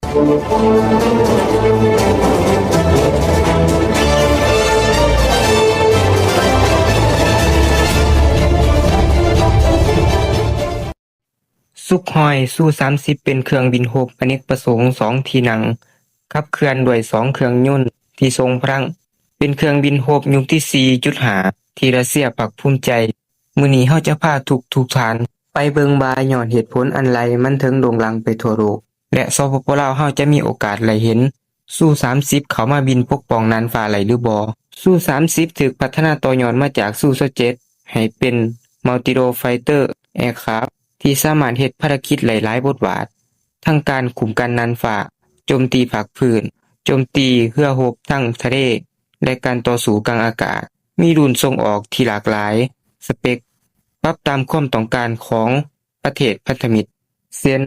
ຊຸກຮອຍ ຊູສາມສິບ ເປັນເຄື່ອງບິນຮົບອະເນກປະສົງສອງທີ່ນັ່ງ, ຂັບເຄື່ອນດ້ວຍສອງເຄື່ອງຍົນທີ່ຊົງພະລັງ, ເປັນເຄື່ອງບິນຮົບຍຸກທີສີ່ຈຸດຫ້າ ທີ່ຣັດເຊຍພາກພູມໃຈ. ມື້ນີ້ເຮົາຈະພາທຸກໆທ່ານໄປເບິ່ງວ່າຍ້ອນເຫດຜົນອັນໃດມັນເຖິງໂດ່ງດັງໄປທົ່ວໂລກ ແລະ ສປປ ລາວເຮົາຈະມີໂອກາດໄດ້ເຫັນ ຊູສາມສິບ ເຂົ້າມາບິນປົກປ້ອງນ່ານຟ້າໄດ້ຫຼືບໍ່? ຊູສາມສິບ ຖືກພັດທະນາຕໍ່ຍອດມາຈາກຊູຊາວເຈັດ ໃຫ້ເປັນ Multi-Role Fighter Aircraft ທີ່ສາມາດເຮັດພາລະກິດໄດ້ຫຼາຍບົດບາດ, ທັງການຄຸ້ມກັນນ່ານຟ້າ, ໂຈມຕີພາກພື້ນ, ໂຈມຕີເຮືອຮົບທາງທະເລ ແລະ ການຕໍ່ສູ້ກາງອາກາດ. ມີລຸ້ນສົ່ງອອກທີ່ຫຼາກຫຼາຍສະເປັກ, ປັບຕາມຄວາມຕ້ອງການຂອງປະເທດພັນທະມິດ ເຊັ່ນ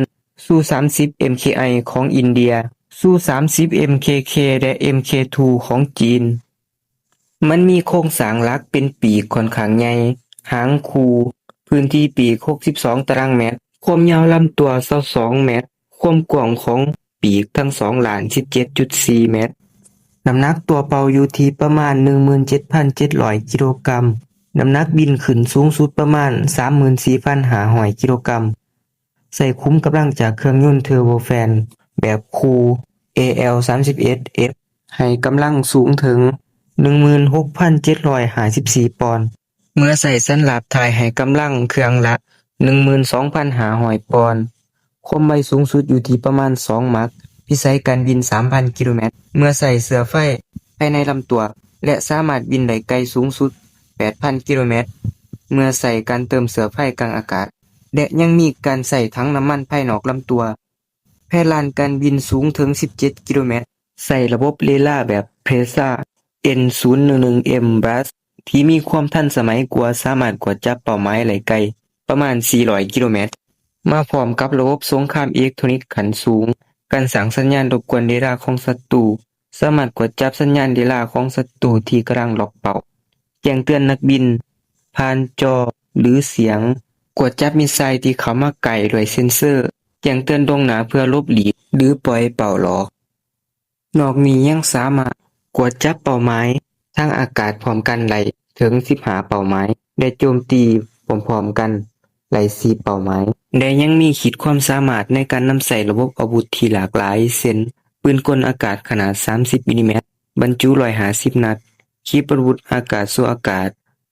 ຊູສາມສິບ ເອັມເຄໄອ ຂອງອິນເດຍ, ຊູສາມສິບ ເອັມເຄເຄ ແລະ ເອັມເຄທູ ຂອງຈີນ. ມັນມີໂຄງສ້າງຫຼັກເປັນປີກຂ້ອນຂ້າງໃຫຍ່, ຫາງຄູ່, ພື້ນທີ່ປີກຫົກສິບສອງຕາລາງແມັດ, ຄວາມຍາວລຳຕົວຊາວສອງແມັດ, ຄວາມກວ້າງຂອງປີກທັງສອງລ້ານສິບເຈັດຈຸດສີ່ແມັດ, ນ້ຳໜັກຕົວເປົ່າຢູ່ທີ່ປະມານໜຶ່ງໝື່ນເຈັດພັນເຈັດຮ້ອຍກິໂລກຣາມ, ນ້ຳໜັກບິນຂຶ້ນສູງສຸດປະມານສາມໝື່ນສີ່ພັນຫ້າຮ້ອຍກິໂລກຣາມ. ໃຊ້ຂຸມກຳລັງຈາກເຄື່ອງຍົນເທີໂບແຟນແບບຄູ່ ເອແອລສາມສິບເອັດເອັຟ ໃຫ້ກຳລັງສູງເຖິງໜຶ່ງໝື່ນຫົກພັນເຈັດຮ້ອຍຫ້າສິບສີ່ປອນ. ເມື່ອໃຊ້ສັນລາບຖ່າຍໃຫ້ກຳລັງເຄື່ອງລະໜຶ່ງໝື່ນສອງພັນຫ້າຮ້ອຍປອນ, ຄວາມໄວສູງສຸດຢູ່ທີ່ປະມານສອງມັກ, ພິໄສການບິນສາມພັນກິໂລແມັດ. ເມື່ອໃສ່ເຊື້ອໄຟພາຍໃນລຳຕົວ ແລະ ສາມາດບິນໄດ້ໄກສູງສຸດແປດພັນກິໂລແມັດ ເມື່ອໃສ່ການເຕີມເຊື້ອໄຟກາງອາກາດ ແລະ ຍັງມີການໃຊ້ຖັງນ້ຳມັນພາຍນອກລຳຕົວ. ແຜ່ນລານການບິນສູງເຖິງສິບເຈັດກິໂລແມັດ, ໃຊ້ລະບົບເຣດາແບບ PRESA ເອັນສູນໜຶ່ງໜຶ່ງເອັມ Blast ທີ່ມີຄວາມທັນສະໄໝກວ່າ, ສາມາດກວດຈັບເປົ້າໝາຍໄດ້ໄກປະມານສີ່ຮ້ອຍກິໂລແມັດ. ມາພ້ອມກັບລະບົບສົງຄາມເອເລັກໂທຣນິກຂັ້ນສູງ, ການສ້າງສັນຍານລົບກວນເຣດາຂອງສັດຕູ, ສາມາດກວດຈັບສັນຍານເຣດາຂອງສັດຕູທີ່ກຳລັງລັອກເປົ້າ, ແຈ້ງເຕືອນນັກບິນຜ່ານຈໍ ຫຼື ສຽງ, ກວດຈັບມິດໄຊທີ່ເຂົ້າມາໃກ້ດ້ວຍເຊັນເຊີ, ແຈ້ງເຕືອນລ່ວງໜ້າເພື່ອຫຼົບຫຼີກ ຫຼື ປ່ອຍເປົ້າຫຼອກ. ນອກນີ້ຍັງສາມາດກວດຈັບເປົ້າໝາຍທາງອາກາດພ້ອມກັນໄດ້ເຖິງສິບຫ້າເປົ້າໝາຍ ແລະ ໂຈມຕີພ້ອມໆກັນໄດ້ສີ່ເປົ້າໝາຍ ແລະ ຍັງມີຂີດຄວາມສາມາດໃນການນຳໃຊ້ລະບົບອາວຸດທີ່ຫຼາກຫຼາຍ ເຊັ່ນ ປືນກົນອາກາດຂະໜາດສາມສິບມິນລິແມັດ ບັນຈຸຮ້ອຍຫ້າສິບນັດ, ຂີປະອາວຸດອາກາດສູ່ອາກາດ,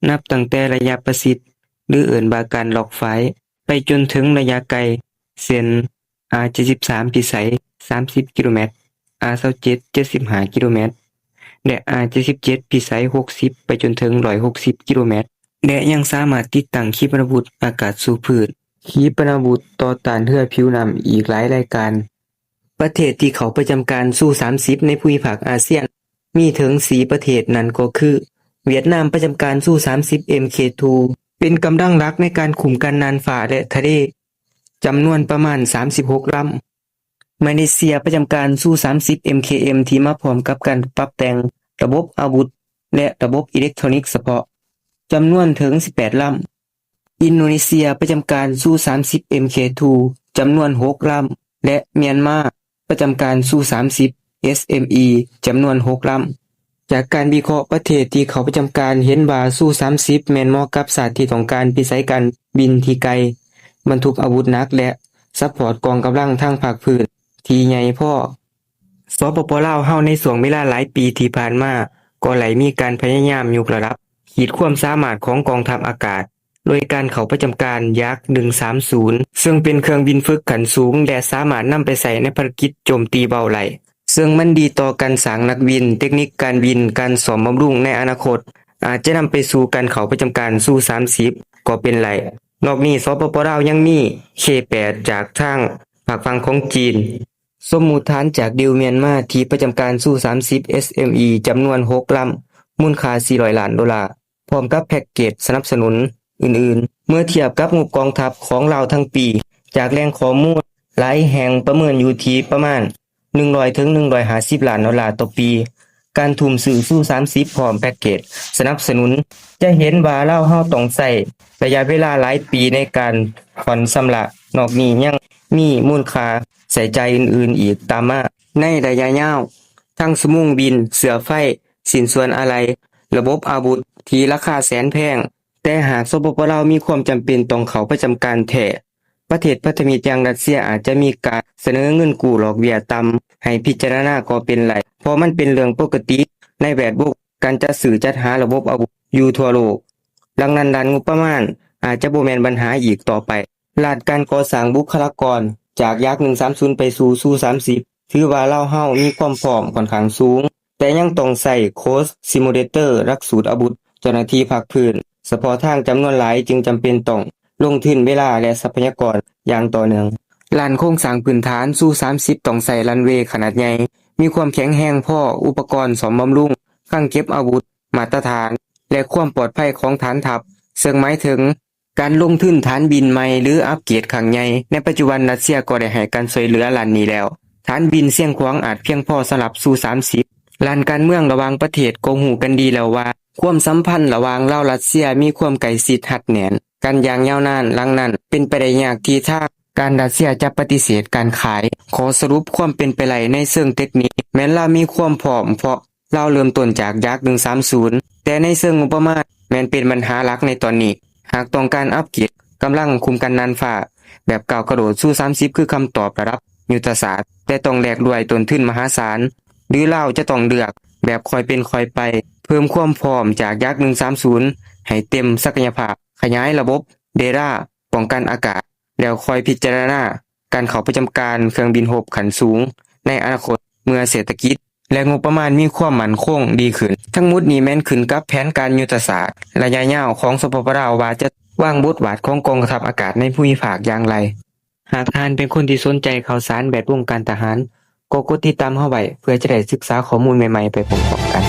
ນັບຕັ້ງແຕ່ໄລຍະປະຊິດ ຫຼື ເອີ້ນວ່າການລັອກໄຟ ໄປຈົນເຖິງໄລຍະໄກ ເຊັ່ນ ອາ ເຈັດສິບສາມ ພິໄສສາມສິບກິໂລແມັດ, ອາ ຊາວເຈັດ ເຈັດສິບຫ້າກິໂລແມັດ ແລະ ອາ ເຈັດສິບເຈັດ ພິໄສຫົກສິບ ໄປຈົນເຖິງຮ້ອຍຫົກສິບກິໂລແມັດ ແລະ ຍັງສາມາດຕິດຕັ້ງຂີປະອາວຸດອາກາດສູ່ພືດ, ຂີປະອາວຸດຕໍ່ຕ້ານເຮືອຜິວນ້ຳອີກຫຼາຍລາຍການ. ປະເທດທີ່ເຂົ້າປະຈຳການຊູສາມສິບໃນພູມິພາກອາຊຽນ ມີເຖິງສີ່ປະເທດ, ນັ້ນກໍຄື ຫວຽດນາມປະຈຳການຊູສາມສິບ ເອັມເຄທູ ເປັນກຳລັງຫຼັກໃນການຄຸ້ມກັນນ່ານຟ້າ ແລະ ທະເລ ຈຳນວນປະມານສາມສິບຫົກລຳ, ມາເລເຊຍປະຈຳການຊູສາມສິບ ເອັມເຄເອັມ ທີ່ມາພ້ອມກັບການປັບແຕ່ງລະບົບອາວຸດ ແລະ ລະບົບອີເລັກໂທຣນິກສະເພາະ ຈຳນວນເຖິງສິບແປດລຳ, ອິນໂດເນເຊຍປະຈຳການຊູສາມສິບ ເອັມເຄທູ ຈຳນວນຫົກລຳ ແລະ ມຽນມາປະຈຳການຊູສາມສິບ ເອສເອັມອີ ຈຳນວນຫົກລຳ. ຈາກການວິເຄາະປະເທດທີ່ເຂົ້າປະຈຳການ ເຫັນວ່າຊູສາມສິບແມ່ນເໝາະກັບຊາດທີ່ຕ້ອງການວິໄສການບິນທີ່ໄກ, ບັນທຸກອາວຸດໜັກ ແລະ ຊັບພອດກອງກຳລັງທາງພາກພື້ນທີ່ໃຫຍ່ພໍ. ສປປ ລາວເຮົາໃນຊ່ວງເວລາຫຼາຍປີທີ່ຜ່ານມາ ກໍໄດ້ມີການພະຍາຍາມຍົກລະດັບຂີດຄວາມສາມາດຂອງກອງທັບອາກາດ ໂດຍການເຂົ້າປະຈຳການ ຢາກ ໜຶ່ງສາມສູນ ເຊິ່ງເປັນເຄື່ອງບິນຝຶກຂັ້ນສູງ ແລະ ສາມາດນຳໄປໃຊ້ໃນພາລະກິດໂຈມຕີເບົາໄດ້, ເຊິ່ງມັນດີຕໍ່ການສ້າງນັກບິນ, ເຕັກນິກການບິນ, ການສ້ອມບຳລຸງໃນອະນາຄົດ ອາດຈະນຳໄປສູ່ການເຂົ້າປະຈຳການຊູສາມສິບກໍເປັນໄດ້. ນອກນີ້ ສປປ ລາວຍັງມີ ເຄແປດ ຈາກທາງພາກຝັ່ງຂອງຈີນ. ສົມມຸດຖານຈາກດິວມຽນມາ ທີ່ປະຈຳການຊູສາມສິບ ເອສເອັມອີ ຈຳນວນຫົກລຳ ມູນຄ່າສີ່ຮ້ອຍລ້ານໂດລາ ພ້ອມກັບແພັກເກດສະໜັບສະໜູນອື່ນໆ. ເມື່ອທຽບກັບງົບກອງທັບຂອງລາວທັງປີ ຈາກແຫຼ່ງຂໍ້ມູນຫຼາຍແຫ່ງປະເມີນຢູ່ທີ່ປະມານໜຶ່ງຮ້ອຍເຖິງໜຶ່ງຮ້ອຍຫ້າສິບລ້ານໂດລາຕໍ່ປີ, ການທຸ່ມຊື້ຊູສາມສິບພ້ອມແພັກເກດສະໜັບສະໜູນ ຈະເຫັນວ່າລາວເຮົາຕ້ອງໃຊ້ໄລຍະເວລາຫຼາຍປີໃນການຜ່ອນຊຳລະ. ນອກນີ້ຍັງມີມູນຄ່າ ໃຊ້ຈ່າຍອື່ນໆອີກຕາມມາ. ໃນໄລຍະຍາວ, ທັງຊົ່ວໂມງບິນ, ເສື້ອໄຟ, ຊິ້ນສ່ວນອາໄຫຼ່, ລະບົບອາວຸດທີ່ລາຄາແສນແພງ, ແຕ່ຫາກ ສປປ ລາວ ມີຄວາມຈຳເປັນຕ້ອງເຂົ້າປະຈຳການແທ້, ປະເທດພັນທະມິດຢ່າງຣັດເຊຍອາດຈະມີການສະເໜີເງິນກູ້ດອກເບ້ຍຕ່ຳໃຫ້ພິຈາລະນາກໍເປັນໄດ້, ເພາະມັນເປັນເລື່ອງປົກກະຕິໃນແວດວົງການຈັດຊື້ຈັດຫາລະບົບອາວຸດຢູ່ທົ່ວໂລກ. ດັ່ງນັ້ນ, ດ້ານງົບປະມານອາດຈະບໍ່ແມ່ນບັນຫາອີກຕໍ່ໄປ. ລ້ານການກໍ່ສ້າງບຸກຄະລາກອນຈາກຢາກໜຶ່ງສາມສູນໄປສູ່ຊູສາມສິບ ຖືວ່າລາວເຮົາມີຄວາມພ້ອມຂ້ອນຂ້າງສູງ, ແຕ່ຍັງຕ້ອງໃຊ້ໂຄດຊິມູເລເຕີຫຼັກສູດອາວຸດ, ເຈົ້າໜ້າທີ່ພາກພື້ນສະເພາະທາງຈຳນວນຫຼາຍຈຶ່ງຈຳເປັນຕ້ອງລົງທຶນເວລາ ແລະ ຊັບພະຍາກອນຢ່າງຕໍ່ເນື່ອງ. ລ້ານໂຄງສ້າງພື້ນຖານ ຊູສາມສິບ ຕ້ອງໃຊ້ຣັນເວຂະໜາດໃຫຍ່, ມີຄວາມແຂງແຮງພໍ, ອຸປະກອນສ້ອມບຳລຸງ, ຄັງເກັບອາວຸດມາດຕະຖານ ແລະ ຄວາມປອດໄພຂອງຖານທັບ, ເຊິ່ງໝາຍເຖິງ ການລົງທຶນຖານບິນໃໝ່ ຫຼື ອັບເກຣດຄັ້ງໃຫຍ່. ໃນປັດຈຸບັນ, ຣັດເຊຍກໍໄດ້ໃຫ້ການຊ່ວຍເຫຼືອດ້ານນີ້ແລ້ວ. ຖານບິນຊຽງຂວາງອາດພຽງພໍສຳລັບຊູສາມສິບ. ດ້ານການເມືອງລະຫວ່າງປະເທດກໍຮູ້ກັນດີແລ້ວວ່າ ຄວາມສຳພັນລະຫວ່າງລາວ-ຣັດເຊຍມີຄວາມໃກ້ຊິດຮັດແໜ້ນກັນຢ່າງຍາວນານ. ດັ່ງນັ້ນ, ເປັນໄປໄດ້ຍາກທີ່ທາງການຣັດເຊຍຈະປະຕິເສດການຂາຍ. ຂໍ້ສະຫຼຸບຄວາມເປັນໄປໄດ້ໃນເຊີງເຕັກນິກແມ່ນລາວມີຄວາມພ້ອມ ເພາະ ລາວເລີ່ມຕົ້ນຈາກຢາກໜຶ່ງສາມສູນ, ແຕ່ໃນເຊີງງົບປະມານແມ່ນເປັນບັນຫາຫຼັກໃນຕອນນີ້. ຫາກຕ້ອງການອັບເກຣດກຳລັງຄຸມກັນນ່ານຟ້າແບບກ້າວກະໂດດ, ຊູສາມສິບຄືຄຳຕອບລະດັບຍຸດທະສາດ, ແຕ່ຕ້ອງແລກດ້ວຍຕົ້ນທຶນມະຫາສານ, ຫຼື ລາວຈະຕ້ອງເລືອກແບບຄ່ອຍເປັນຄ່ອຍໄປ, ເພີ່ມຄວາມພ້ອມຈາກຢາກໜຶ່ງສາມສູນໃຫ້ເຕັມສັກກະຍະພາບ, ຂະຫຍາຍລະບົບເຣດາປ້ອງກັນອາກາດ, ແລ້ວຄ່ອຍພິຈາລະນາການເຂົ້າປະຈຳການເຄື່ອງບິນຮົບຂັ້ນສູງໃນອະນາຄົດ ເມື່ອເສດຖະກິດ ແລະ ງົບປະມານມີຄວາມໝັ້ນຄົງດີຂຶ້ນ. ທັງໝົດນີ້ແມ່ນຂຶ້ນກັບແຜນການຍຸດທະສາດໄລຍະຍາວຂອງ ສປປ ລາວ ວ່າຈະວາງບົດບາດຂອງກອງທັບອາກາດໃນພູມິພາກຢ່າງໃດ. ຫາກທ່ານເປັນຄົນທີ່ສົນໃຈຂ່າວສານແວດວົງການທະຫານ, ກໍກົດຕິດຕາມເຮົາໄວ້ ເພື່ອຈະໄດ້ສຶກສາຂໍ້ມູນໃໝ່ໆໄປພ້ອມໆກັນ.